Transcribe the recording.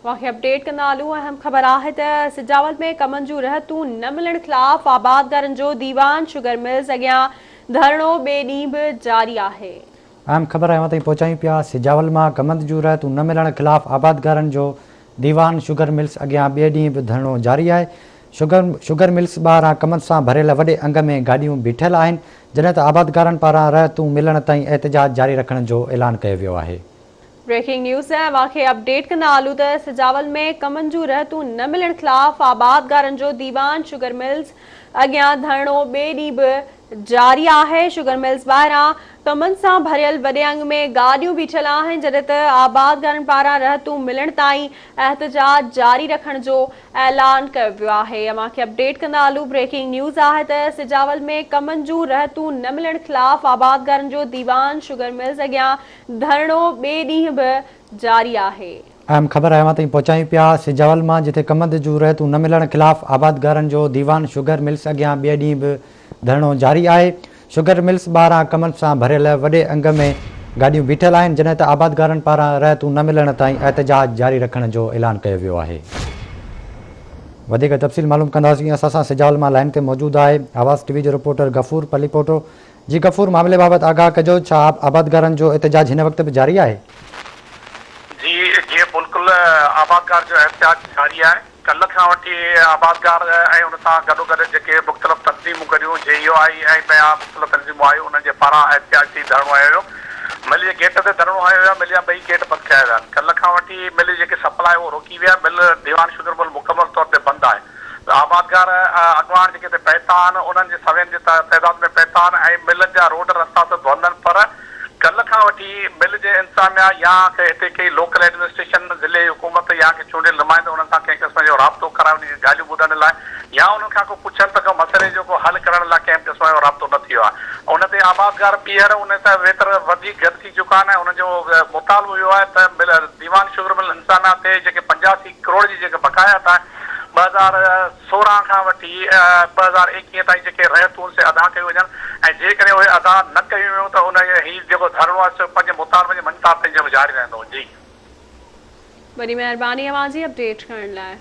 اوهان کي اپڊيٽ ڪندا هلون اهم خبر آهي ته سجاول ۾ ڪمن جون رهتون نه ملڻ خلاف آبادگارن جو ديوان شگر ملز اڳيان ڌرڻو ٻئي ڏينهن به جاري آهي. اهم خبر اوهان تائين پهچايون پيا سجاول مان ڪمند جون رهتون نه ملڻ خلاف آبادگارن جو ديوان شگر ملز اڳيان ٻئي ڏينهن به ڌرڻو جاري آهي شگر شگر ملز ٻاهران ڪمند سان ڀريل وڏي انگ ۾ گاڏيون بيٺل آهن جڏهن ته آبادگارن پاران رهتون ملڻ تائين احتجاج جاري رکڻ جو اعلان ڪيو ويو آهي. بريڪنگ نيوز اوهان کي اپڊيٽ ڪندا هلون ته سجاول ۾ ڪمن جون رهتون نه ملڻ خلاف آبادگارن جو ديوان شگر ملز اڳيان ڌرڻو ٻئي ڏينهن به جاري آهي شگر ملز ٻاهران ڪمن سان ڀريل وڏي انگ ۾ گاڏيون بيٺل آهن جڏهن ته آبادگارن پاران رهتون ملڻ تائين احتجاج جاري رکڻ جو اعلان ڪيو ويو آهي اوهان کي اپڊيٽ ڪندا هلون بريڪنگ نيوز آهي ته سجاول ۾ ڪمن جون رهتون نه ملڻ خلاف آبادگارن جو ديوان شگر ملز اڳيان ڌرڻو ٻئي ڏينهن به جاري آهي. اهم خبر اوهان تائين پهچايون پيا سجاول مان جتي ڪمند جون رهتون نه ملڻ خلاف آبادگارن جو ديوان شگر ملز اڳيان ٻئي ڏينهن به ڌرڻو جاري آهي شگر ملز ٻاهران ڪمند سان ڀريل وڏي انگ ۾ گاڏيون بيٺل آهن، جڏهن ته آبادگارن پاران رعايتون نه ملڻ تائين احتجاج جاري رکڻ جو اعلان ڪيو ويو آهي. وڌيڪ تفصيل معلوم ڪنداسين اسان سان سجاول مان لائين تي موجود آهي آواز ٽي وي جو رپورٽر غفور پليپوٽو جي غفور معاملي بابت آگاهه ڪجو ڇا آبادگارن جو احتجاج هن وقت به جاري آهي؟ جي جي بلڪل آبادگار جو احتجاج جاري آهي. ڪلهه کان وٺي آبادگار ۽ ان سان گڏوگڏ جيڪي مختلف تنظيمون گڏيون جي يو آء ۽ ٻيا مختلف تنظيمون آيون انهن جي پاران احتجاجي ڌرڻو هنيو ويو. مل جي گيٽ تي ڌرڻو هنيو ويو مل جا ٻئي گيٽ بند ڪيا ويا آهن. ڪلهه کان وٺي مل جي جيڪي سپلاء اهو روڪي وئي آهي مل ديوان شگر مل مڪمل طور تي بند آهي. آبادگار اڳواڻ جيڪي هتي پهتا آهن انهن جي سوين جي تعداد ۾ پهتا آهن ۽ ملن جا روڊ رستا سڀ بند آهن پر ڪلهه کان وٺي مل جي انتظاميا يا ڪي هتي ڪي لوڪل ايڊمنسٽريشن، ضلعي حڪومت يا ڪي چونڊيل نمائنده انهن سان ڪنهن قسم جو رابطو ڪرائي انهن جون ڳالهيون ٻڌڻ لاء يا انهن کان ڪو پڇن ته ڪو مسئلي جو ڪو حل ڪرڻ لاء ڪنهن به قسم جو رابطو نه ٿيو آهي. ان تي آبادگار ٻيهر ان تي ويتر وڌيڪ گڏ ٿي چڪا آهن ۽ انهن جو مطالبو اهو آهي ته مل ديوان شگر مل انتظاميا تي جيڪي 85 ڪروڙ جي جيڪي بقايات آهي 2016 کان وٺي 2021 تائين جيڪي رهتون سي ادا ڪيون وڃن ۽ جيڪڏهن اهي ادا نه ڪيون ويون ته ان هي جيڪو ڌرڻو آهي سو پنهنجي مطالبن جي مڃتا تائين جيڪو جاري رهندو. جي. وڏي مهرباني اوهان جي اپڊيٽ ڪرڻ لاء.